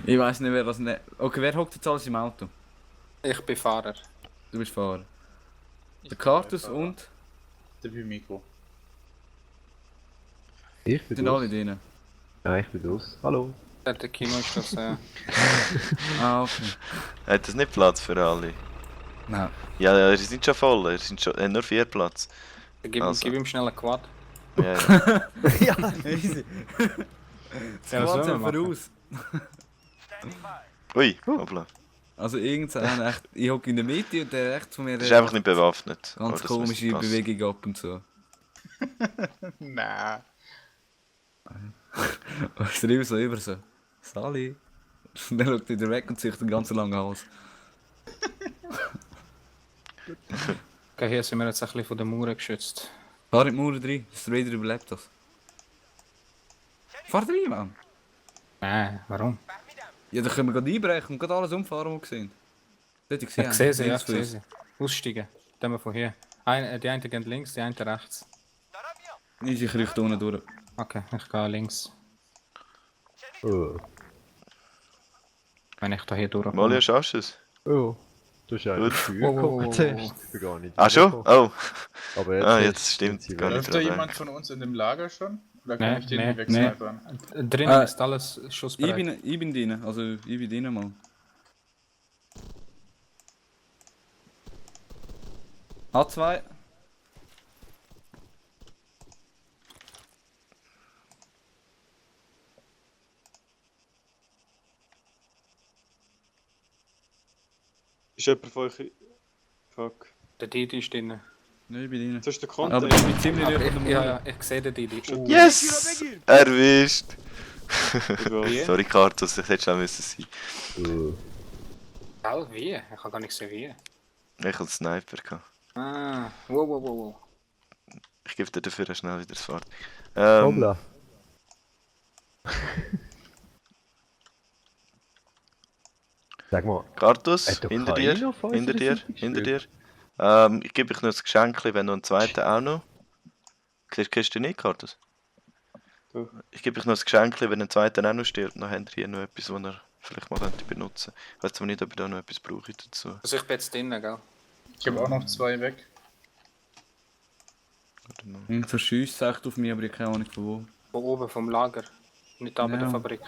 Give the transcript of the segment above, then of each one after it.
Ich weiß nicht, wer das nicht. Okay, wer hockt jetzt alles im Auto? Ich bin Fahrer. Du bist Fahrer. Ich Der bin Kartus Beifahrer. und Der Mikro. Ich bin sind los. alle drin. Ja, ich bin los. Hallo. Der Kimo ist das. Ah, okay. Hat das nicht Platz für alle? Nein. Ja, ja, die sind schon voll, die sind schon, nur 4 Platz. Gib, Also. gib ihm schnell einen Quad. Ja, ja. Ja. Easy. Das Ja, was Quad sollen wir sind machen? voraus. Ui, hoppla. Also irgendeiner echt, ich hocke in der Mitte und der rechts von mir Das ist einfach nicht bewaffnet. ganz Aber das komische müsste passen. Bewegung ab und zu. Na. Und ich schreibe so über so. Sali. Und dann schaut er wieder weg und zieht den ganzen langen Hals. Okay, hier sind wir jetzt ein bisschen von den Mauern geschützt. Fahr in die Mauer rein, das Raider überlebt das. Fahr rein, Mann! Nein, warum? Ja, dann können wir gerade einbrechen und gerade alles umfahren, was wir sehen. Das hätte ich gesehen. Ich sehe sie, ja, Links ich von sehe uns. sie. Aussteigen. Dann wir von hier. Die eine geht links, die eine rechts. Easy, ich richte unten durch. Okay, ich gehe links. Oh. Wenn ich da hier durch. Molly, schaffst du es? Oh. Du hast ja Gut. Tür Wow, wow, gekommen wow, zuerst. wow. Ich bin gar nicht. Ah, schon? reingekommen. Oh. Aber jetzt, Ah, ist- jetzt stimmt, sind sie gar weg. nicht. Läuft da dran jemand denken. von uns in dem Lager schon? Oder kann Nee, ich den nee, wegsnipern? Drinnen Äh, ist alles Ich schussbereit. bin drin, also ich bin drin, Mann. A2. Ist jemand von euch... Fuck. Der Didi ist drinnen. Nein, ich bin drin. Das ist der Aber Content. ich bin ziemlich Aber nah von der ja, Mauer. ja, ich sehe den Didi. Oh. Yes! Erwischt! Wie? Sorry, Kartus, ich hätte schon müssen sein. Oh. Gell, wie? Ich kann gar nicht sehen, wie. Ich hatte einen Sniper. Gehabt. Ah, wow, wow, wow, wow. Ich gebe dir dafür schnell wieder das Fahrt. Hoppla. Sag mal, Kartus, Hat doch hinter keiner dir, auf unserer hinter dir, Seite hinter dir. gespielt? Ich gebe euch noch das Geschenk, wenn noch einen zweiten auch noch. Kriegst du nicht, Kartus? Doch. Ich gebe euch noch das Geschenk, wenn ein zweiter auch noch stirbt. Dann habt ihr hier noch etwas, was ihr vielleicht mal könnt benutzen könnt. Ich weiß zwar nicht, ob ich da noch etwas brauche dazu. Also ich bin jetzt drinnen, gell? Ich habe auch noch 2 weg. Warte mal. Irgend so Schüsse sagt auf mich, aber ich habe keine Ahnung von wo. Von oben vom Lager. Nicht da bei der Ja. Fabrik.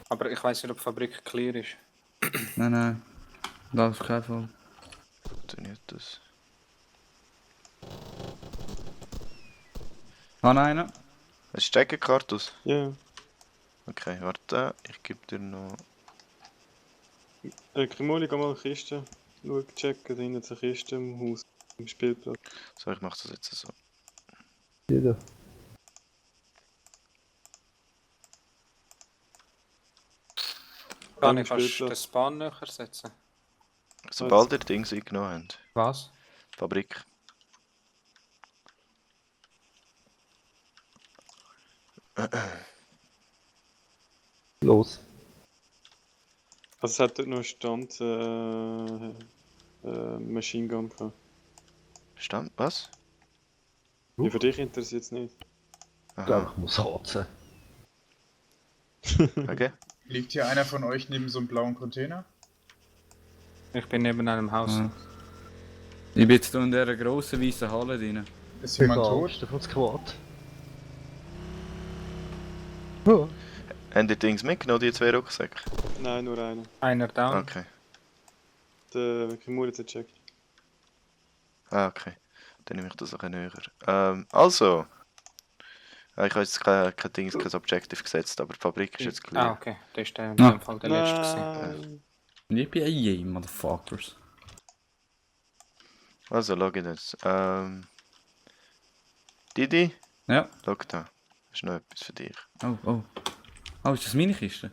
Aber ich weiß nicht, ob die Fabrik clear ist. Nein, nein. Das ist kein Fall. Funktioniert das? Ah, nein, nein. Hast du checken, Kartus? Ja. Okay, warte. Ich gebe dir noch... Krimoli, geh mal in die Kiste. Schau, checken, da hinten ist eine Kiste im Haus. Im Spielplatz. So, ich mache das jetzt so. jeder. Kann ich Spielplatz. fast den Span näher setzen? Sobald ihr Dings eingenommen habt. Was? Fabrik. Los. Also es hat dort noch einen Stand Machine Gun gehabt. Stand, was? Ja, für dich interessiert es nicht. Ich glaube, Aha, ich muss harzen. okay. Liegt hier einer von euch neben so einem blauen Container? Ich bin neben einem Haus. Ah. Ich bin jetzt hier in dieser grossen weißen Halle drin. Ist Ich bin jemand tot? Angst auf das Quad. Oh. Habt ihr Dings mitgenommen, die 2 Rucksäcke? Nein, nur einer. Einer down. Okay. Der Krimoli hat es gecheckt. Ah, okay. Dann nehme ich das auch näher. Also. Ich habe jetzt kein Dings, kein Objective gesetzt, aber die Fabrik ist jetzt Ah, clear. okay. Das ist der in Ah. dem Fall der letzte gewesen. Nein! Ich bin ein Motherfuckers. Also, schau jetzt. Didi, Ja. schau da. Das ist noch etwas für dich. Oh, oh. Oh, ist das meine Kiste?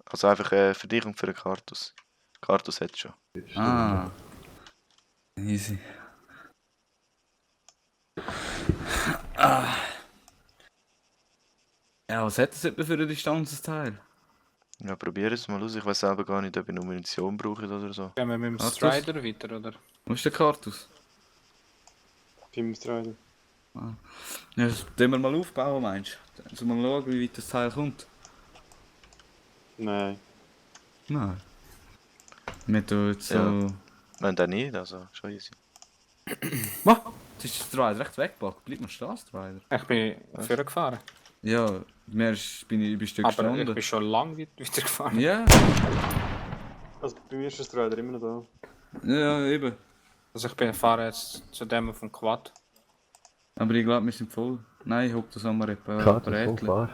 Also einfach für dich und für den Kartus. Kartus hat schon. Ah. Easy. Ah. Ja, was hat das etwa für ein Distanzteil? Ja, probier es mal aus. Ich weiß selber gar nicht, ob ich noch Munition brauche oder so. Gehen wir mit dem Artus? Strider weiter, oder? Wo ist der Kartus? Beim Strider. Ja, das wir mal aufbauen, meinst du? Also mal schauen, wie weit das Teil kommt. Nein. Nein. Wir tun jetzt so... Ja. Nein, dann nicht, also schon easy. Was? Jetzt ist der Strider recht weggebackt. Bleib mal stehen, Strider. Ich bin vorgefahren. Ja, bin ich ein Stück Aber ich gestanden. bin schon lange weitergefahren. Ja, Also bei mir ist der Strider immer noch da. ja, eben. Also ich fahre jetzt zu dem vom Quad. Aber ich glaube, wir sind voll. Nein, ich hocke das einmal Karte voll repariert. klar.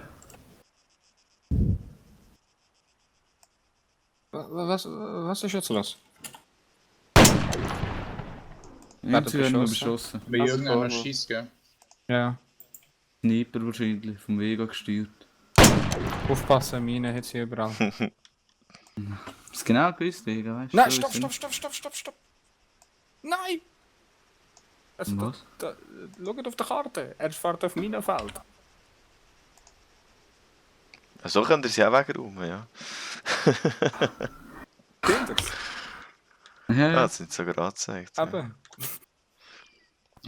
Was ist jetzt los? Jetzt werden wir beschossen? beschossen. Bei Also irgendeiner vorne. schießt, gell? Ja. Sniper wahrscheinlich, vom Vega gesteuert. Aufpassen, Mine hat sie überall. Das ist genau gewusst, Vega, weißt du? Nein, So stopp, ist stopp, stopp, stopp, stopp, stopp! Nein! Also, Was? schaut auf der Karte, er fährt auf Minenfeld. So könnt ihr sie auch wegräumen, ja. Stimmt das? Ja, Ah, ja. das sind sogar angezeigt. Ja. Aber,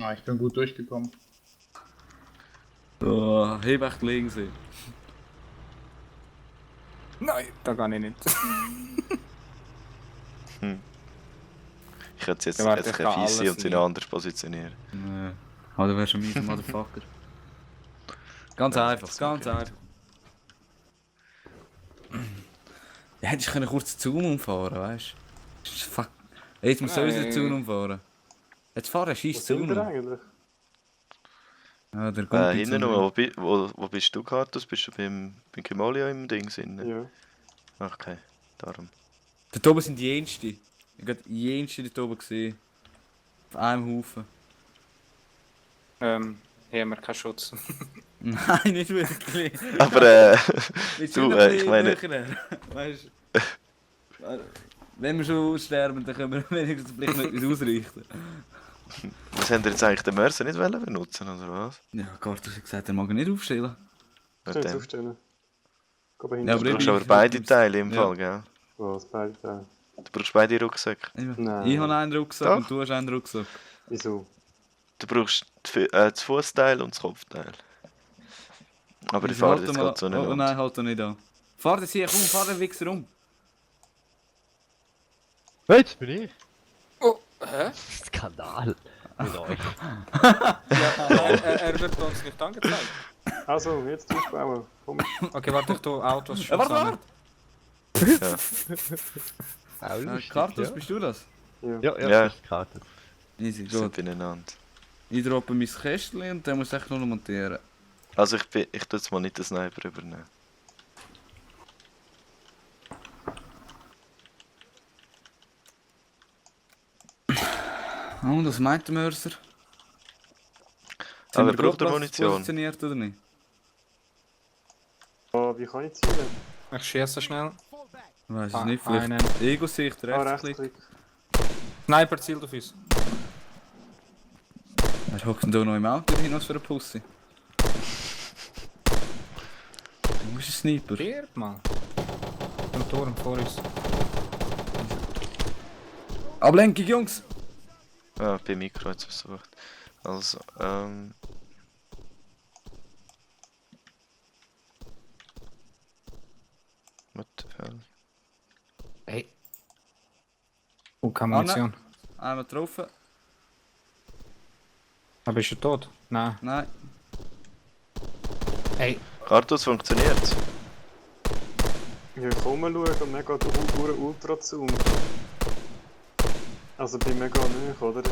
Ah, ich bin gut durchgekommen. Oh, heb echt gelegen sein. nein, da kann ich nicht. Ich hätte jetzt Ja, warte, jetzt ich kein kann Fies sein alles und sie nie. noch anders positionieren. Nee. Aber du wärst schon mies, Motherfucker. Ganz Ja, einfach, das ganz okay. einfach. Ja, hättest du kurz den Zaun umfahren, weißt du? Fuck. Jetzt muss sowieso den Zaun umfahren. Jetzt fahren, Wo schießt sind Zaun wir um. eigentlich? Ja, der kommt Hinten noch, wo bist du, Kartus? Bist du beim Kimolia im Ding drin? Ja. Okay, darum. Dort oben sind die Jensten. Ich habe die Jensten dort oben gesehen. Auf einem Haufen. Hier haben wir keinen Schutz. Nein, nicht wirklich. Aber Willst du, noch ein ich bisschen meine- näher? Weißt du? Wenn wir schon aussterben, dann können wir wenigstens vielleicht noch etwas ausrichten. was haben ihr jetzt eigentlich den Mörser nicht wollen benutzen, oder was? Ja, Cartus hat gesagt, er mag ihn nicht aufstellen. Mit Kannst du dem. aufstellen? Geh mal Ja, hinten. aber Du brauchst ich- aber beide ich- Teile im ja. Fall, gell? Was, beide Teile? Du brauchst beide Rucksäcke. Nein. Ich habe einen Rucksack Doch. und du hast einen Rucksack. Wieso? Du brauchst das Fußteil und das Kopfteil. Aber ich fahre jetzt gerade so nicht Oh an. nein, halt doch nicht an. Fahr das hier, komm, fahr den Wichser um. Jetzt bin ich. Oh, hä? Skandal. Mit euch. Er wird uns nicht angezeigt. Also, jetzt aufbauen. Komm. Okay, warte, ich tue Autos Ja, warte, an. warte! Auch lustig, Cartus, ja. bist du das? Ja. Ja, ja, Ja. das ist die Karte. Easy, Wir sind gut. beieinander. Ich droppe mein Kästchen und dann muss ich echt nur noch montieren. Also ich tue jetzt mal nicht den Sniper übernehmen. Oh, das meint der Mörser. Aber Sind wir braucht er gut Munition? positioniert oder nicht? Oh, wie kann ich zielen? Ich schieße schnell. Ich weiß es Ah, nicht, vielleicht einen. Ego-Sicht, Ah, Rechtsklick. Rechtsklick. Sniper zielt auf uns. Er hockt denn da noch im Auto hin, was für eine Pussy? Wo ist ein Sniper? Stirb mal. Am Turm vor uns. Ablenkung, Jungs! Ah, bei Mikro jetzt versucht. Also, What the hell? Hey. Oh, keine Munition. Einmal getroffen. Aber ist er tot? Nein. Nein. Hey. Kartus funktioniert. Ja, komm mal schauen und dann geht der Ultra-Zoom. Also bei mir gar nicht, oder?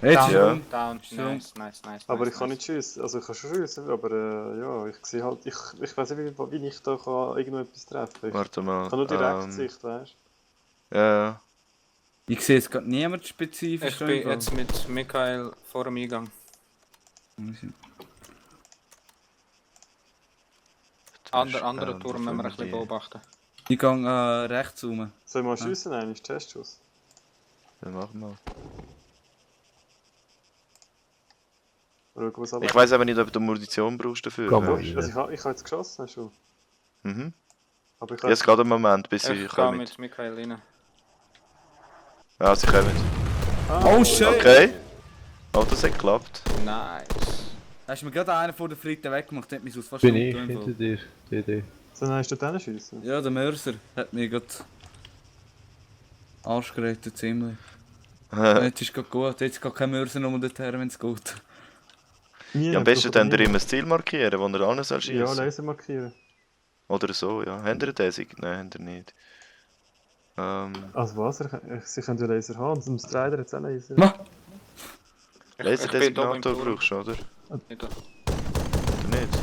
Jetzt Down, Ja. down. So. Nice. Aber nice, ich kann nicht schiessen, also ich kann schon schiessen, aber ja, ich sehe halt, ich weiß nicht, wie ich da kann irgendetwas treffen kann. Warte mal. Ich kann nur die Rechtssicht, weißt Ja, Ich sehe jetzt gerade niemand spezifisch. Ich bin jetzt mit Michael vor dem Eingang. Andere Turm müssen wir ein bisschen beobachten. Ich gehe rechts rum. du? Soll ich mal schiessen? Nein, ist Testschuss. Dann machen wir. Schauen, was aber. Ich weiß aber nicht, ob du Munition brauchst dafür. Komm mal. Also ich habe jetzt geschossen schon. Mhm. Aber ich Jetzt geht ein Moment, bis sie Ich gehe kommen. mit Michael rein. Ja, sie kommen. Oh shit! Okay. Oh, das hat geklappt. Nice. Hast du mir gerade einen von der Fritte weggemacht, hat mich aus fast Bin ich umgetan. hinter dir. DD. Dann hast du dort schiessen. Ja, der Mörser hat mich gerade Arsch gerettet, ziemlich. Jetzt ist gerade gut, jetzt geht kein Mörser noch dorthin, wenn es geht. Ja, am besten dann immer das Ziel markieren, wo er an soll Ja, schießen. Laser markieren. Oder so, ja. Habt ihr den? Nein, habt ihr nicht. Also was? Sie können ja Laser haben, und Strider hat auch Laser. Ma! Laserdesignator brauchst du, oder? Nicht da. Oder nicht?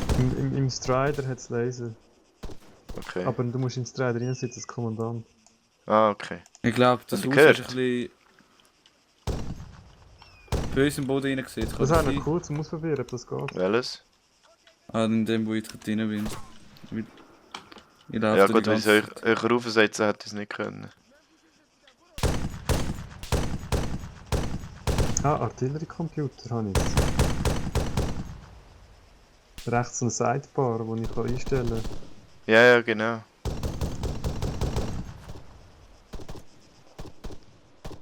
Im Strider hat es Laser. Okay. Aber du musst im Strider reinsitzen als Kommandant. Ah, okay. Ich glaube, das Habt Haus ihr ist ein bisschen bei uns im Boden reingesehen. Das wäre noch cool zum Ausprobieren, ob das geht. Welches? Ah, in dem, wo ich jetzt gerade drin bin. Ich laufe Ja da gut, die wenn es ganze euch raufsetzen, hätte ich es nicht können. Ah, Artillerie-Computer habe ich jetzt. Rechts ein Sidebar, das ich einstellen kann. Ja, ja, genau.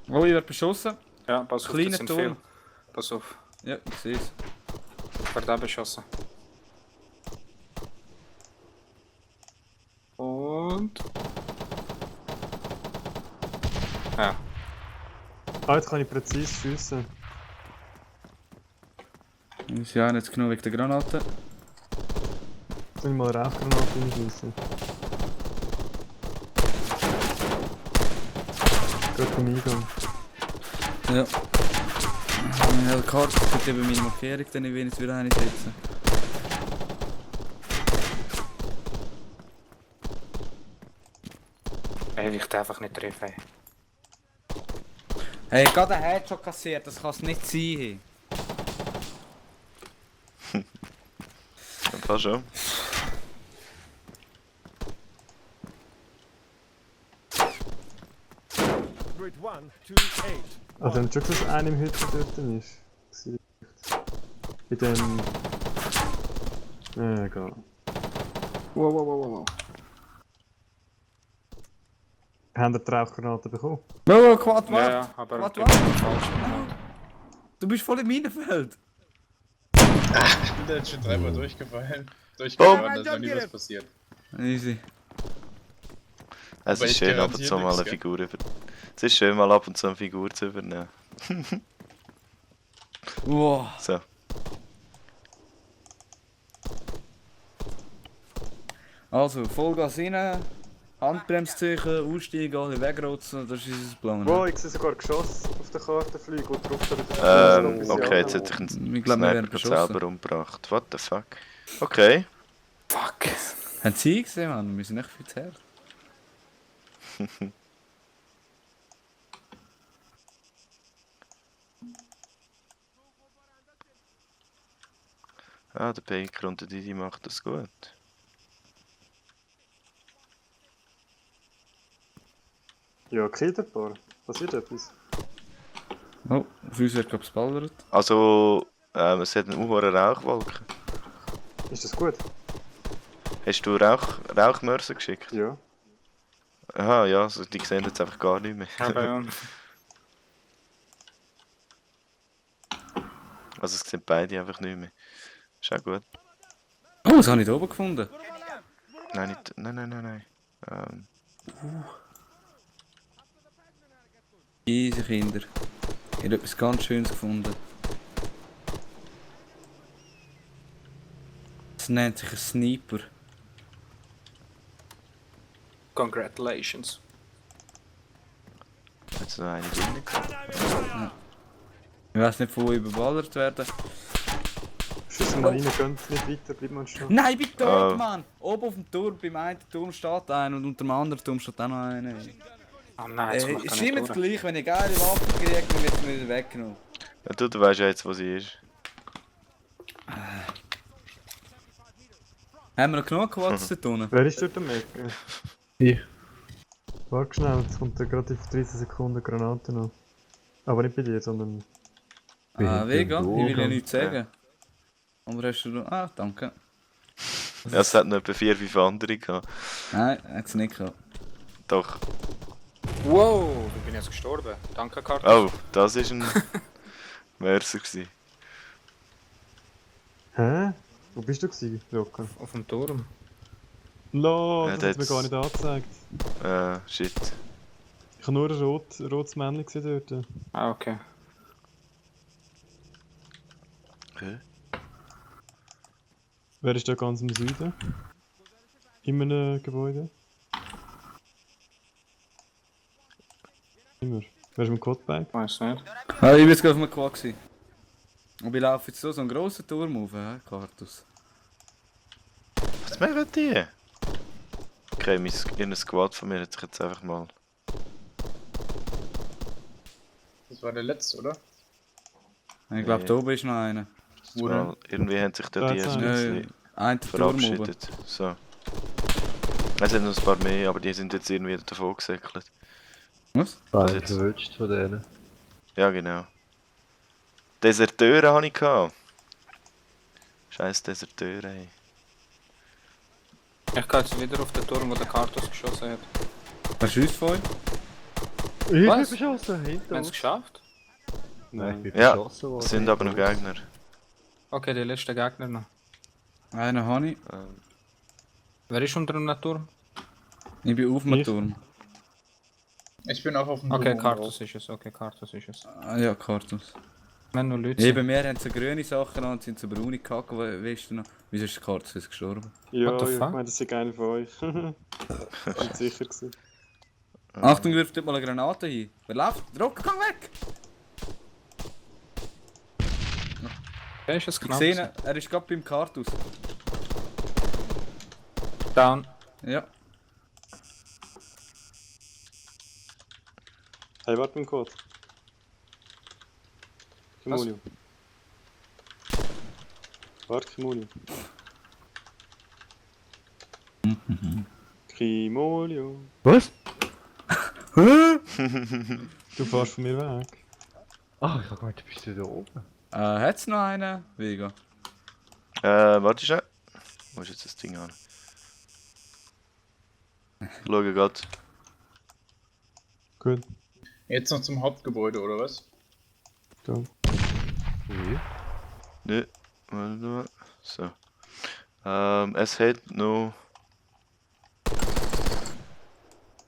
Oh, ich werde beschossen. Ja, pass auf, Kleiner das sind Turm. viele. Pass auf. Ja, ich sehe es. Ich werde auch beschossen. Und... Ja. Ah, jetzt kann ich präzise schiessen. Ist ja nicht genug wegen der Granate. Jetzt soll ich mal eine Rauchgranate reinschiessen. Gerade vom Eingang. Ja. Ja, die Karte tut eben meine Markierung, dann will ich es wieder einsetzen. Ey, ich darf einfach nicht treffen. Hey, gerade ein Headshot kassiert, das kann es nicht sein. Fast schon. Also, wenn schon gesagt, einer im Hütte dort ist. Bei dem. Egal. Wow. Haben wir die Rauchgranate bekommen? Oh, Quad, Ja, ja, aber Warte, du bist warte. falsch. Du bist voll im Minenfeld. Ich bin da jetzt schon dreimal durchgefallen. Durchgefahren, da ist noch nie was passiert. Easy. Es Aber ist ich schön, ab und garantiere zu mal nichts, eine gell? Figur über... Es ist schön, mal ab und zu eine Figur zu übernehmen. Wow. So. Also, Vollgas rein, Handbremszeichen, aussteigen, alle wegrotzen, das ist unser Plan. Wow, ich sehe sogar Geschoss auf der Karte fliegen und drauf da Okay, jetzt hätte ich einen Ich glaube, wir werden Sniper beschossen. selber umgebracht. What the fuck? Okay. Fuck. Haben Sie gesehen, Mann? Wir sind echt viel zu hart. Ah, der Baker und der Didi macht das gut. Ja, killt ein paar. Passiert etwas? Oh, auf uns wird, glaube ich, geballert. Also, es hat eine hohe Rauchwolke. Ist das gut? Hast du Rauchmörser geschickt? Ja. Aha, ja, also die sehen jetzt einfach gar nicht mehr. Aber ja. Also es sind beide einfach nicht mehr. Ist auch gut. Oh, das habe ich da oben gefunden. Nein, nicht. Nein. Easy, Kinder. Ich habe etwas ganz Schönes gefunden. Es nennt sich ein Sniper. Congratulations. Jetzt noch eine drin gehabt. Ich weiß nicht, von wo überballert werden. Schiessen mal rein, geht nicht weiter, bleibt mal stehen. Nein, ich bin tot, Ah. Mann! Oben auf dem Turm, beim einen Turm steht einer und unter dem anderen Turm steht auch noch einer. Oh nein, jetzt kommt Ist er immer nicht das durch. gleich, wenn ich geile Waffen kriege, dann wird es mir wieder weggenommen. Ja, du weißt ja jetzt, wo sie ist. Haben wir noch genug Quads zu tun? Wer ist dort am Ecken? Ich. Warte schnell, jetzt kommt da gerade in 30 Sekunden Granate noch. Aber nicht bei dir, sondern... Ah, Vega, ich will ja Ja. nichts sagen. Aber hast du noch... Ah, danke. Ja, es hat noch etwa 4-5 andere gehabt. Nein, hat es nicht gehabt. Doch. Wow, ich bin jetzt gestorben. Danke, Kartus. Oh, das ist ein Mörser gewesen. Hä? Wo bist du gewesen, Joker? Auf dem Turm. Lol, Ja, das hat mir das- gar nicht angezeigt. Shit. Ich habe nur ein rotes Männchen gesehen dort. Ah, okay. Hä? Wer ist da ganz im Süden? In einem Gebäude? Immer. Wer ist mit dem Codebike? Weiß nicht. Ah, ich bin jetzt gerade auf dem Quad gewesen. Und ich laufe jetzt so einen grossen Turm auf, Kartus. Was machen die? Okay, ihr Squad von mir hat sich jetzt einfach mal... Das war der letzte, oder? Ich glaube, Nee. da oben ist noch einer. Wo denn? Mal, irgendwie haben sich da die Ja, erst ein Ja, bisschen ein Turm oben. verabschiedet. So. Es sind noch ein paar mehr, aber die sind jetzt irgendwie davon gesäckelt. Was? War jetzt- verwünscht von denen. Ja, genau. Deserteure hatte ich gehabt. Scheiß Deserteure, ey. Ich gehe jetzt wieder auf den Turm, wo der Kartus geschossen hat. Hast du uns voll? Ich bin Was? beschossen, Wir hinter haben es uns. geschafft? Nein, ich bin Ja, beschossen worden. Es sind aber noch Gegner. Okay, die letzten Gegner noch. Einen habe ich. Wer ist unter dem Turm? Ich bin auf dem Ich? Turm. Ich bin auch auf dem Okay, Turm Kartus ist es. Okay, Kartus ist es. Ah, ja, Kartus. Wir haben nur Leute. Neben mir haben sie grüne Sachen an und sind so braune Kacke, weißt du noch? Wieso ist der Kartus jetzt gestorben? Ja, What the ich fuck? meine, das ist einer von euch. Ich bin sicher gewesen. Achtung, wirf dort mal eine Granate hin. Wer läuft? Rocker, komm weg! Der ist es Ich knapp. sehe ihn, er ist gerade beim Kartus. Down. Ja. Hey, warte beim Code. Kimolio. Warte, Kimolio. Kimolio. Was? Du fährst von mir weg. Ah, ich hab gemeint, du bist da oben. Hat's noch einen? Vega. Warte schnell. Wo ist jetzt das Ding an? Ich schaue grad. Gut, Jetzt noch zum Hauptgebäude, oder was? da. Wie? Ne, warte mal. So. Es hat noch...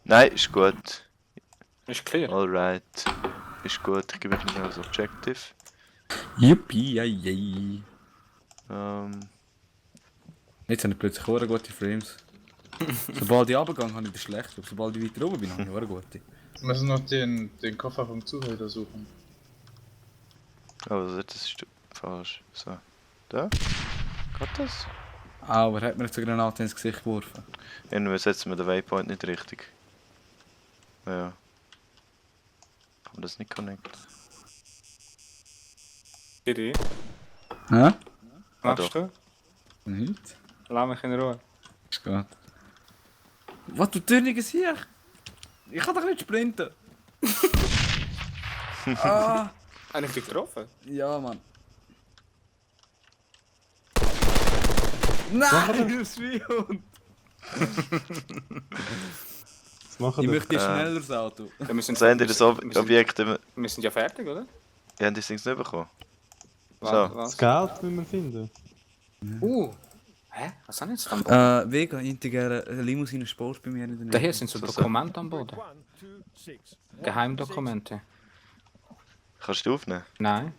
Nein, ist gut. Ist clear. Alright. Ist gut, ich gebe euch noch das Objective. Yippie, yay. Jetzt habe ich plötzlich auch gute Frames. Sobald ich runtergehe, habe ich das schlecht. Aber sobald ich weiter oben bin, habe ich auch gute. Wir müssen noch den Koffer vom Zuhälter suchen. Oh, das ist falsch. So. Da? Geht das? Aber hat mir jetzt eine Granate ins Gesicht geworfen. Irgendwie setzen wir den Waypoint nicht richtig. Ja. Kann man das nicht connecten? Idee. Hä? Machst doch. du? Nicht? Lass mich in Ruhe. Ist gut. Was, du Türniges hier? Ich kann doch nicht sprinten. Ah, Habe ich dich getroffen? ja, Mann. Nein, du Schweihund! Was machen Ich wir? möchte ein schnelleres Auto. Ja, wir sind, So haben die das wir sind- Objekt... Wir sind ja fertig, oder? Ja, haben die das Ding nicht bekommen? Was? So. Was? Das Geld müssen wir finden. Hä? Was haben jetzt am Boden? Vega, integrieren Limousine Sport bei mir in der Nähe. Da hier sind so So, so. Dokumente am Boden. Geheimdokumente. Kannst du aufnehmen? Nein.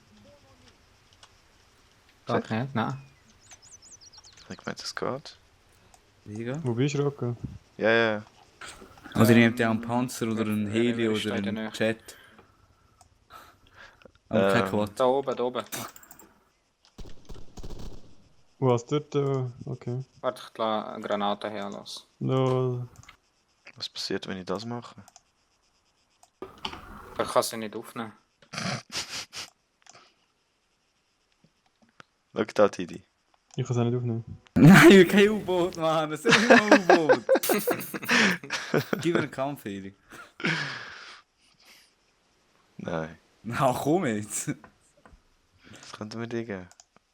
Geht nicht, nein. Ich gemeint, das geht. Vega? Wo bist du, Rocco? Ja, ja. Also ihr nehmt ja einen Panzer oder einen Heli wer oder steht denn einen nicht? Jet. Aber kein Quad. Da oben, da oben. Was dort? Okay. Warte, ich lasse eine Granate herlassen. No. Was passiert, wenn ich das mache? Ich kann sie nicht aufnehmen. Schau da, Tidi. Ich kann es auch nicht aufnehmen. Nein, kein U-Boot, Mann! Es ist nicht mal ein U-Boot! Gib mir einen Kampfheli. Nein. Na komm jetzt! Was könnten wir dir geben?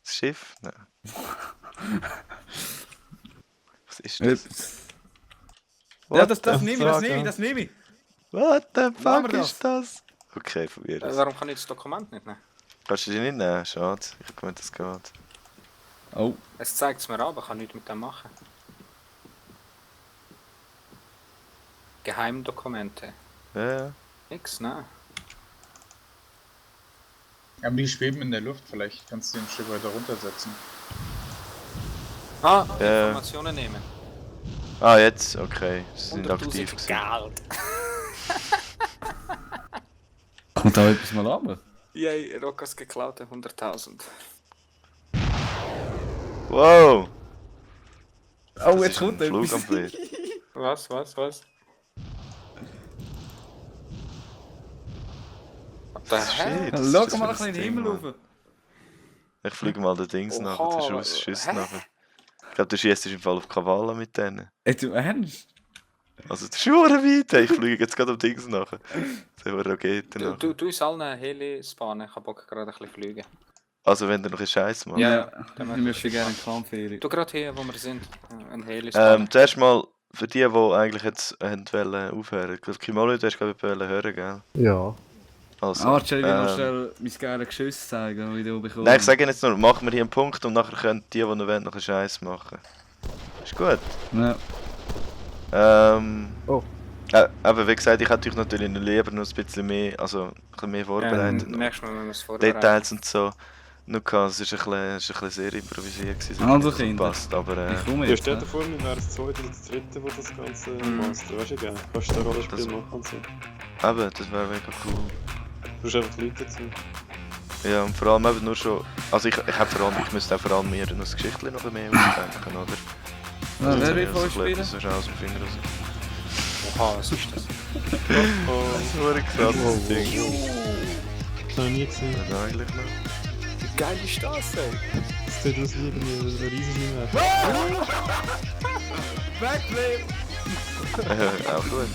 Das Schiff? Nein. Was ist das? Ja, das the nehme ich, das fuck, nehme ich, ja. das nehme ich! What the Machen fuck wir ist das? Okay, probier es. Warum kann ich das Dokument nicht nehmen? Kannst du die nicht nehmen? Schade. Ich gemeint, das geht. Oh, Es zeigt es mir an, aber ich kann nichts mit dem machen. Geheimdokumente. Ja. Nix, ne? Aber die schweben in der Luft, vielleicht kannst du die ein Stück weiter runtersetzen. Ah, Ja. Informationen nehmen. Ah, jetzt? Okay. Sie sind aktiv 100.000 gewesen. Geld. Kommt da etwas mal ab? Yay, Rockers geklaute 100.000. Wow! Oh, Das jetzt ist kommt ein etwas. Flugambild. Was? What the hell? Shit, was ist das Schau mal für ein bisschen in den Ding, Himmel Mann? rauf. Ich fliege mal den Dings Oha, nachher, der Schuss schießt hä? nachher. Ich glaube, du schießt im Fall auf Kavalen mit denen. Ey, du ernst? Also, das ist schon weit. Ich fliege jetzt gerade am Dings nachher. So eine Rakete nachher. Du uns allen einen Heli spannen, ich hab Bock gerade ein bisschen fliegen. Also, wenn du noch einen Scheiß machst. Ja, Ich möchte gerne eine Kampfferie. Du gerade hier, wo wir sind, ein Heli spannen. Zuerst mal, für die eigentlich jetzt wollen aufhören. Ich glaube, Kimolo, du hast glaube ich hören, gell? Ja. Also, Ah, stell dir noch schnell mein geiles Geschiss zeigen, wie du bekommst. nein, ich sage jetzt nur, machen wir hier einen Punkt und nachher können die noch wollen, noch einen Scheiß machen. Ist gut. Ja. Oh. Aber wie gesagt, ich hätte euch natürlich lieber noch ein bisschen mehr, also ein bisschen mehr vorbereitet. noch Nächstes Mal müssen wir es vorbereiten. Details und so. Nur es ist ein bisschen sehr improvisiert gewesen. Also, es hat nicht Kinder. gepasst, aber Ich komme Ja, jetzt. stell dir vor, wir wären das zweite oder das dritte, wo das Ganze master. Weißt du, gell? Kannst du da Rollenspiel Das- machen und so. eben, das wäre mega cool. Du hast einfach Leute dazu. Ja, und vor allem eben nur schon, also ich müsste auch vor allem mir noch das Geschichtchen noch ein bisschen mehr ausdenken, oder? Ja, wer will jetzt von so euch spielen? so schnell aus dem Finger raus. Oha, was ist das? Oh, Das ist so ein krasses Ding. das habe ich nie gesehen. Ja, eigentlich noch. Wie geil ist das, ey? Das sieht aus wie ein riesiger Mensch. Backflip! Auch gut.